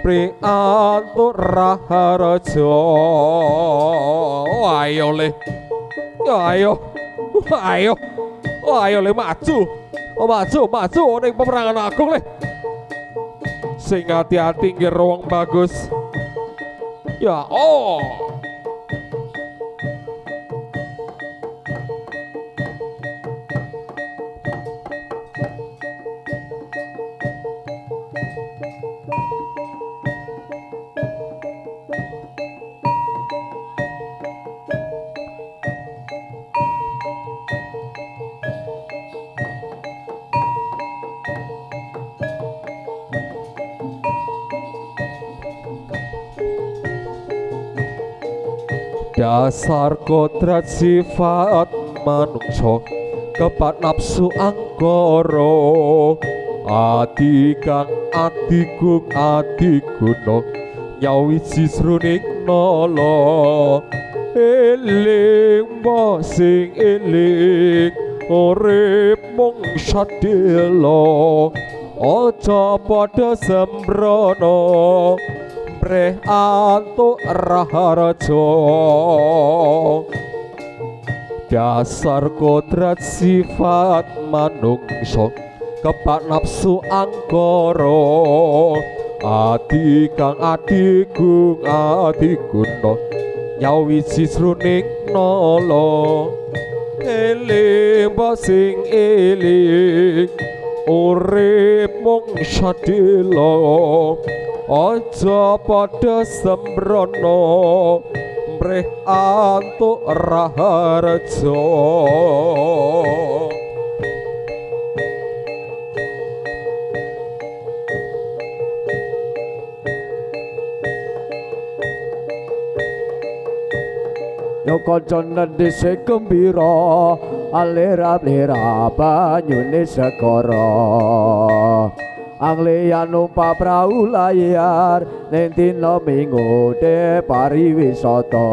Pri antuk raharja. Ayo le. Ayo. Ayo. Ayo le maju. Maju, maju ning peperangan agung le. Sing ati-ati nggih wong bagus. Ya oh. Dasar kodrat sifat manungsa kepat nafsu angkara ati kang atigung atiguna nyawiji sruning nala eling sing eling urip mung sadela aja padha sembrono mreh antuk raharja. Dasar kodrat sifat manungsa kepak nafsu angkara ati kang adigung adiguna nyawiji sruning nala eling sing eling urip mung sadela aja padha sembrono mreh antuk raharja. Yo kanca nendi sing gembira alira-lira banyune segara Angliyan numpak prau layar ning dina Minggu de pariwisata.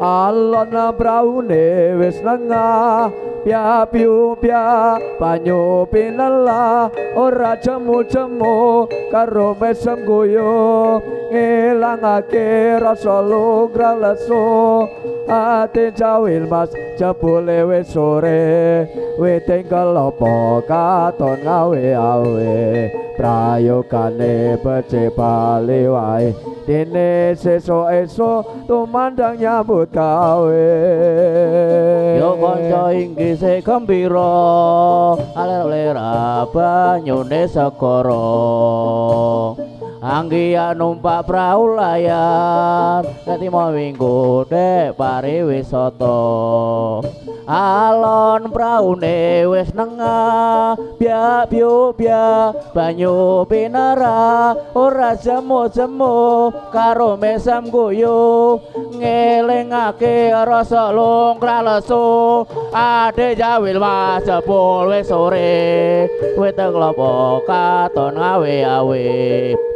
Alon praune wis lengah pia piu pia banyu pinelah ora jemu-jemu karo mesem guyu ngilangake rasa lugra lesu ati jawil mas jebule wis sore witing kelopo katon ngawe-awe prayogane becik bali wae dene sesuk esuk tumandang nyambut gawe. Yo kanca inggih sing gembira alir-alir banyune segara Anggia numpak prau layar ketimo minggu dek pariwisata. Alon praune wis nengah biak biu biak banyu pinara ora jemu-jemu karo mesem guyu ngelingake rasa lungkrah lesu ade jawil mas jebul wis sore weteng klopo katon awe-awe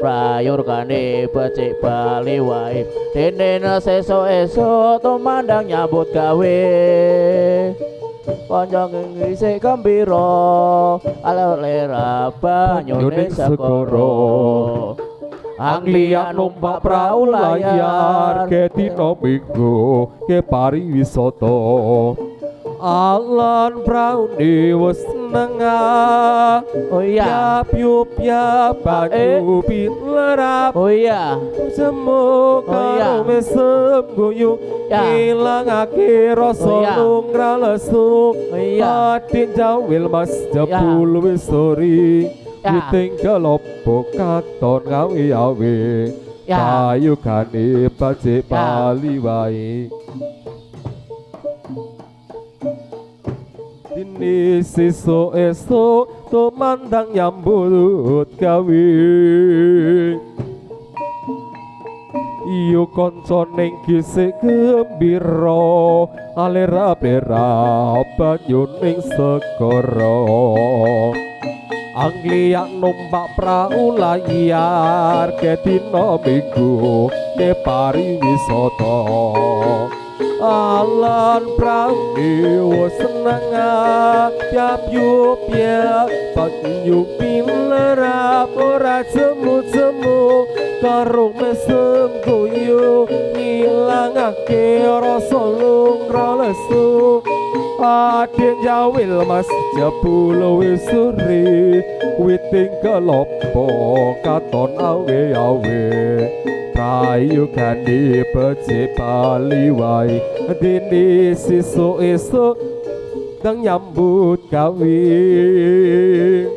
prayurgane becik bali wae dene sesuk esuk tumandang nyambut gawe kanca ngisih gembira alera banyune segara Anglia numpak prau layar ke dina Minggu ke pariwisata. Alon praune wis nengah. Oh iya. Piu pia banyu pilerap. Oh iya. Semu karo mesem guyu ngilangake rasa lungra lesu. Oh iya. Adin jawil mas jebul wis sore. Witing kelopo katon ngawe-awe payugane becik bali wae. Dene sesuk esuk tumandang nyambut gawe. Iyo kanca ning gisik gembira alera-lera banyu ning segara. Anglia numpak prau layar ke dina Minggu ke pariwisata. Alon Alon praune wis seneng piap piap banyu pilerap ora jemu-jemu karo mesem guyu ngilangake rasa lungra lesu. Adek jawil mas jebul wis sore witing kelopo katon awe-awe prayogane becik bali wae dene sesuk esuk dang nyambut gawe.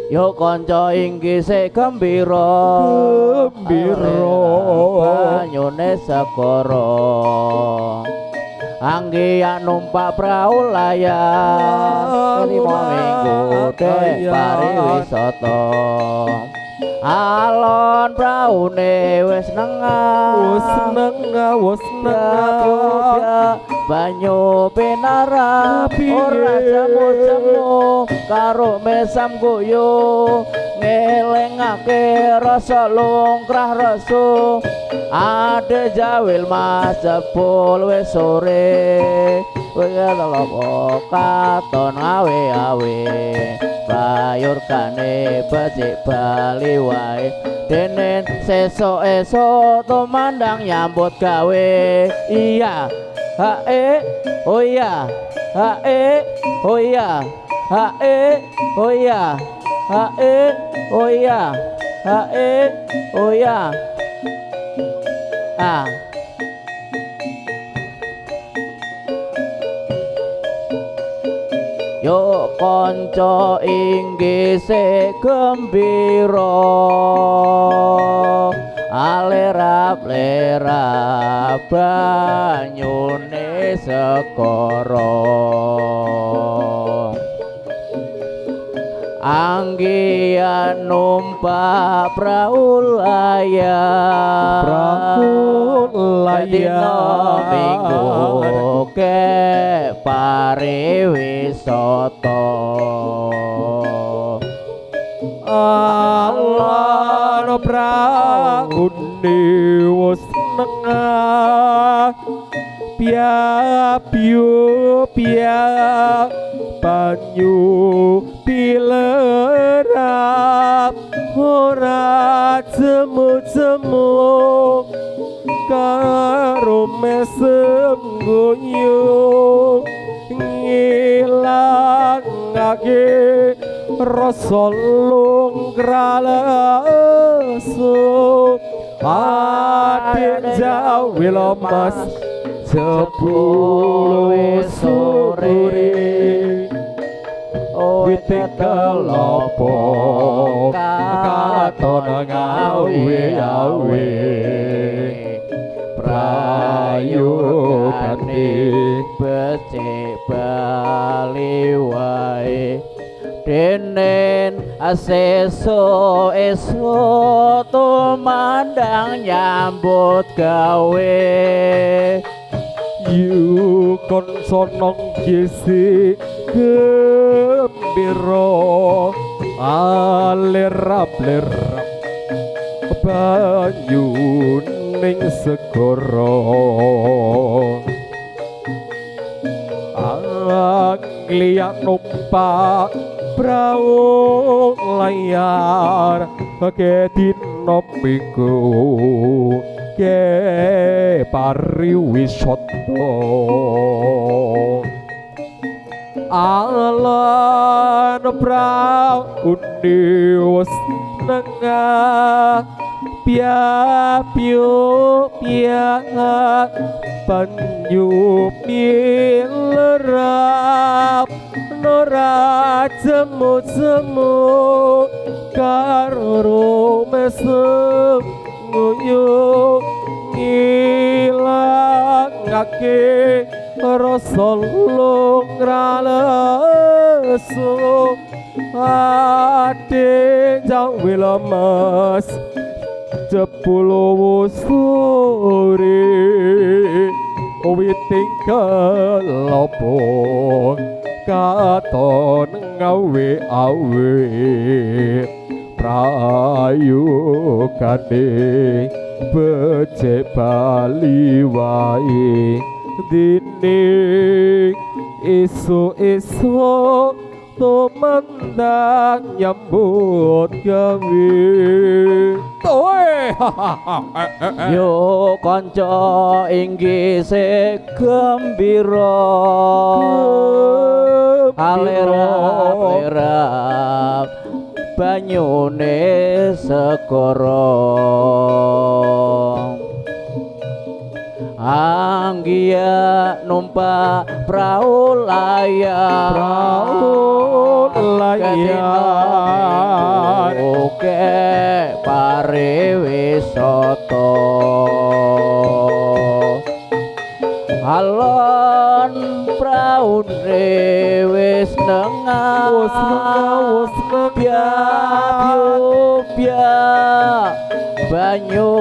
Yo kanca inggih sik gembira gembira banyune segara. Anggian numpak prau layar lima minggu dek pariwisata. Alon praune wis nengah wis nengah wis nengah banyu pinara ora jemu-jemu karo mesam guyu ngelingake rasa lungkrah resu. Ade jawil mas jebul wis sore wis lopo katon awe-awe prayogane becik bali wae dene sesuk esuk tumandang nyambut gawe. Iya ha e oh iya ha e oh iya ha e oh iya ha e oh iya ha e oh iya. Ah. Yo kanca inggih sik gembira alerap lerap banyune segara. Anggian numpak prau layar prau layar minggu ke pariwisata. Alon praune wis nengah piap piap banyu pilerap ora jemu-jemu karo mesem guyu ngilangake rasa lungkrah lesu. Adek jawil mas jebul wis sore witing kelopo katon ngawe-awe prayogane becik bali wae denen sesuk esuk tumandang nyambut gawe. Yu kon sonong gisi gembira alerap lerap banyu ning segara. Angliak numpak prau layar ke dina minggu ke pariwisata. Alon praune wis nengah piap piap banyu milerap ora jemu-jemu karo mesem guyu ngilangake rasa lungra lesu. Ade jawil mas jebul wis sore witing kelopo katon ngawe-awe prayogane becik bali wae. Dene esuk-esuk tumandang nyambut gawe. Toe. Yo kanca inggih gembira, alerap-lerap banyune segara. Anggia numpak prau layar, prau layar oke pariwisata. Alon praune wis nengah, wis nengah, wis nengah, biak banyu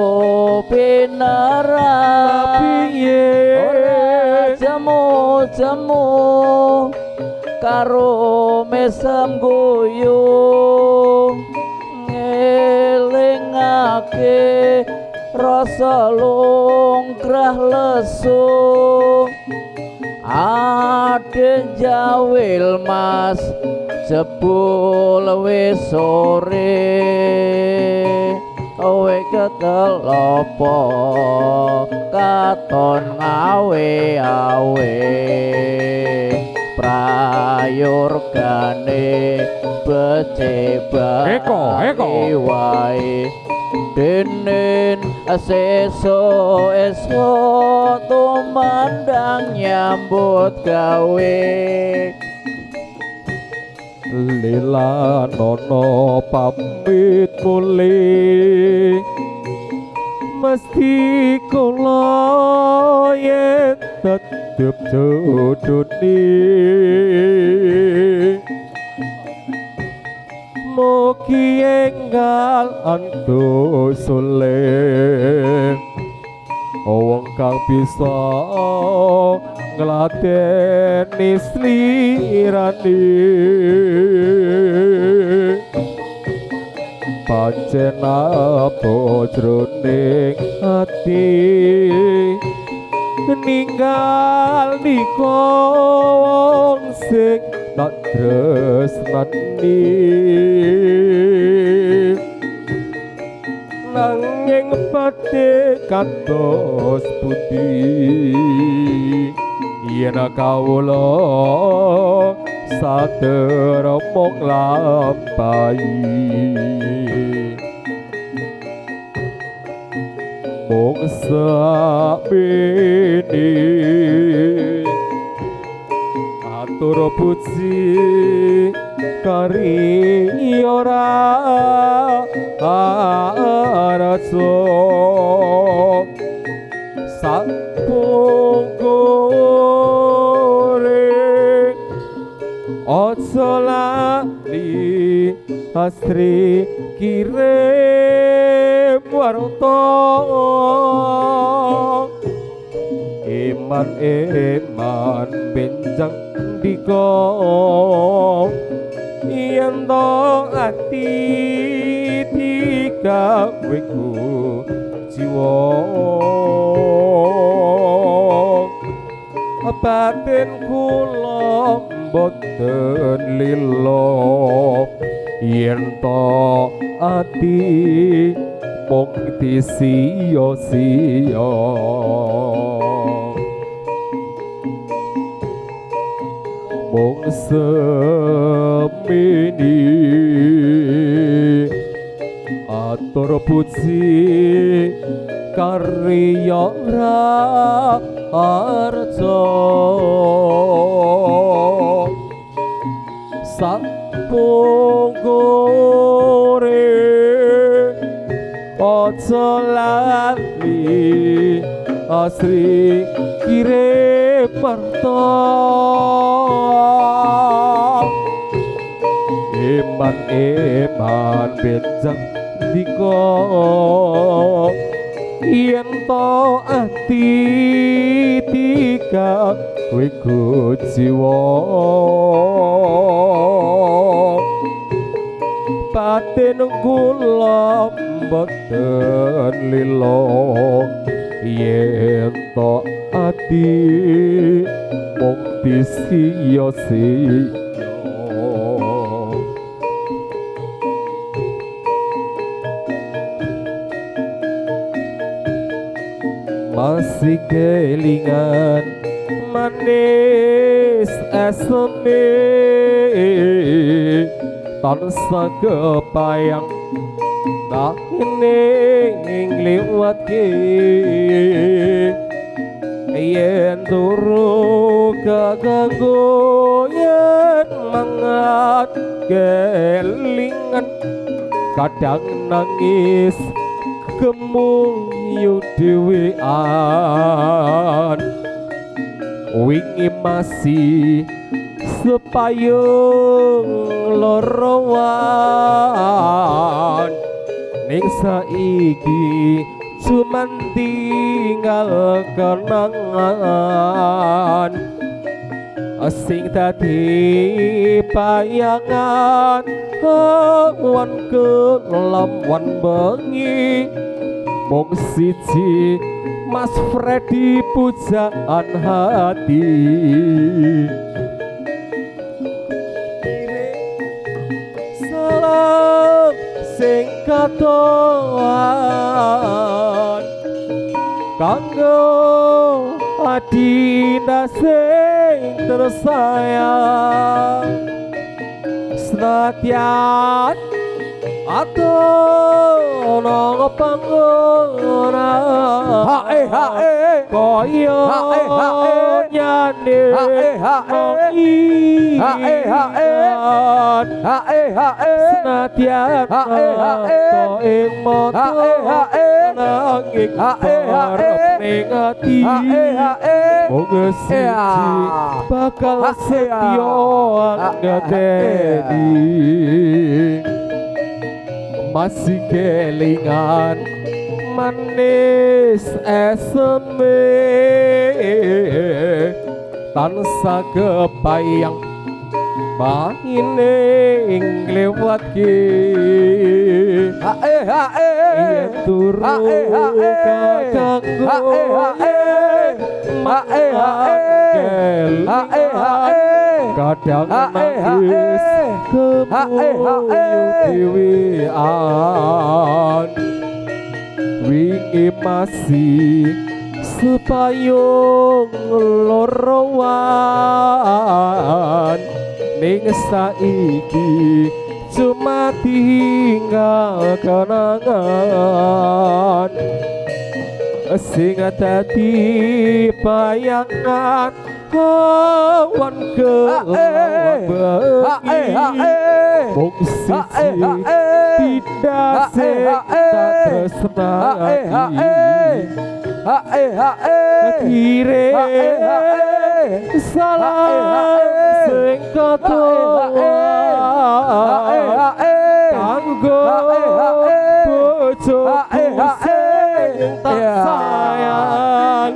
pinerang, ora jemu-jemu karo mesem guyu, ngelingake rasa lungkrah lesu. Ade jawil mas jebul wis sore, kowe ketelopo katon ngawe-awe, prayurgane becik wae. Denen sesuk esuk tumandang nyambut gawe. Lila nono pamit mulih, mesti kula yen tetep jodone. Mugi enggal antuk soleh, wong kang bisa ngladeni slirane. Pancen apa jroning ati ninggal nika wong sing tak tresnani, nanging badhe kados pundi yen kawula sateremong lampahi. Mung sakmene atur puji kari ora arsa sapungkure aja lali asri kirim warta. Eman eman benjang dika yen to ati digawe ku jiwa, batin kula mboten lila yen to ati mung disiya-siya. Mung semene atur puji karya raharja sapungkure aja lali asri kirim warta. Eman eman benjang dika yen to ati digawe jiwa, batin kula mboten lila Yen tok ati mung disiyo-siyo. Masih kelingan manis eseme tansah kepayang ning liwatke. Yen turu kaganggu yen mangan kelingan kadang nangis gemuyu dhewean. Wingi masih sepayung lorowan ning saiki cuman tinggal kenangan sing dadi bayangan awan kelawan bengi. Mung siji Mas Freddy pujaan hati. Salam sing katoan kanggo adinda sing tersayang. Senadyan atau nang panggonan hae hae kaya hae hae nyane hae hae hae hae hae hae senadyan hae hae to ing mata hae hae nanging hae hae ning ati hae hae mung siji bakal setya ngeteni. Masih kelingan manis eseme tansah kebayang maine ing lewatke. Hae hae yen turu hae hae kaganggu hae hae hae hae hae hae kadang nangis gemuyu dhewean. Wingi masih sepayung lorowan ning saiki cuma tinggal kenangan sing dadi bayangan awan kelawan bengi. Mung siji tindak sing tak tresnani kirim salam sing katoan kanggo bojoku sing tak sayang.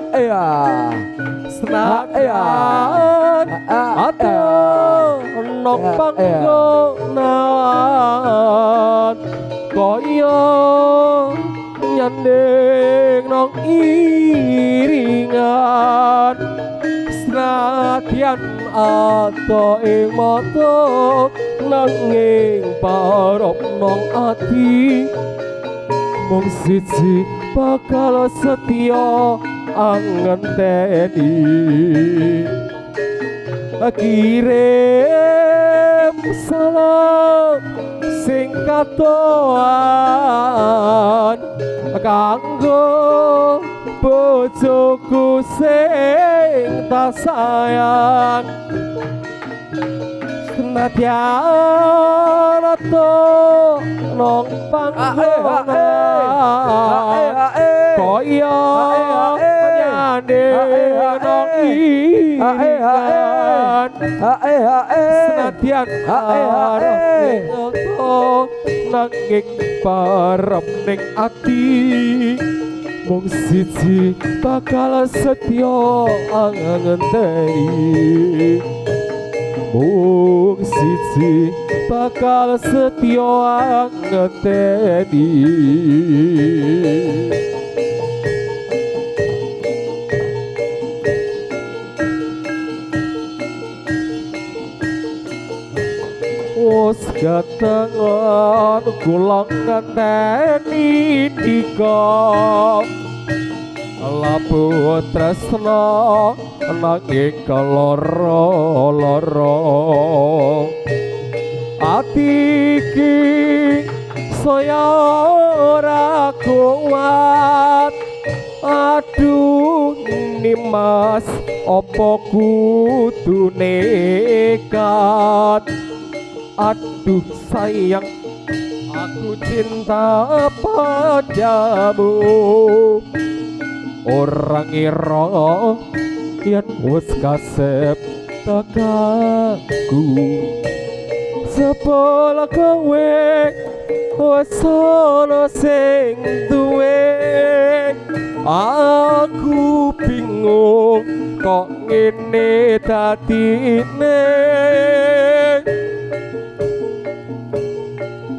Senadyan atau nang panggonan kaya nyanding nang iringan. Senadyan atau ing mata nanging parep nang ati mung siji bakal setya angenteni. Kirim salam sing katoan kanggo bojoku sing tak sayang. Senadyan ato nang panggonan kaya nyanding nang iringan. Senadyan arep nanging parep ning ati mung siji bakal setya ngenteni. Mung siji bakal setya ngenteni. Wis getengen kula ngenteni dika labu tresna nanging keloro-loro ati iki saya ora kuat. Aduh Nimas apa kudu nekat. Aduh sayang aku cinta padamu. Ora ngira yen wis kasep tekaku. Sepol kowe wis ana sing duwe. Aku bingung kok ngene dadine.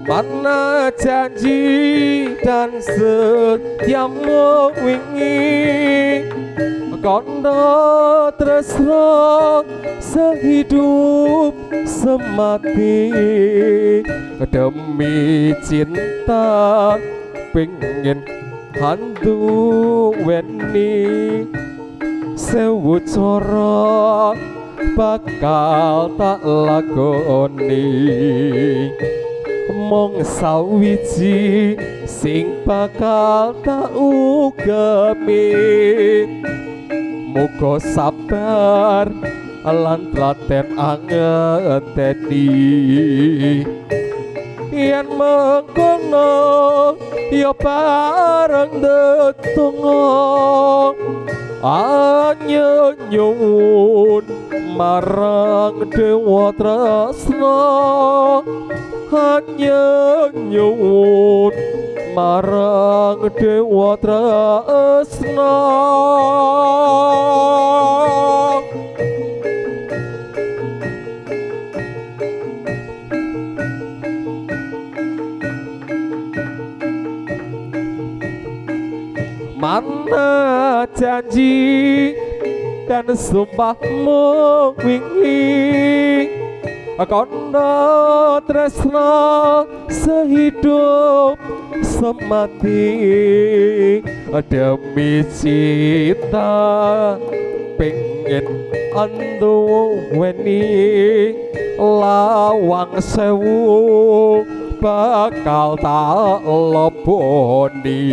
Mana janji dan setiamu wingi, kondo tresno sehidup semati. Demi cinta pengen hantu weni, sewu cara bakal tak lakoni. Mung sawiji sing bakal tak ugemi. Muga sabar lan tlaten angenteni. Yen mengkono ya bareng ndedonga, anyuwun marang Dewa Tresna. Hanya nyuwun marang Dewa Tresna. Mana janji dan sumpahmu wingi, kondo tresno sehidup semati. Demi cinta pengen anduweni, lawang sewu bakal tak leboni.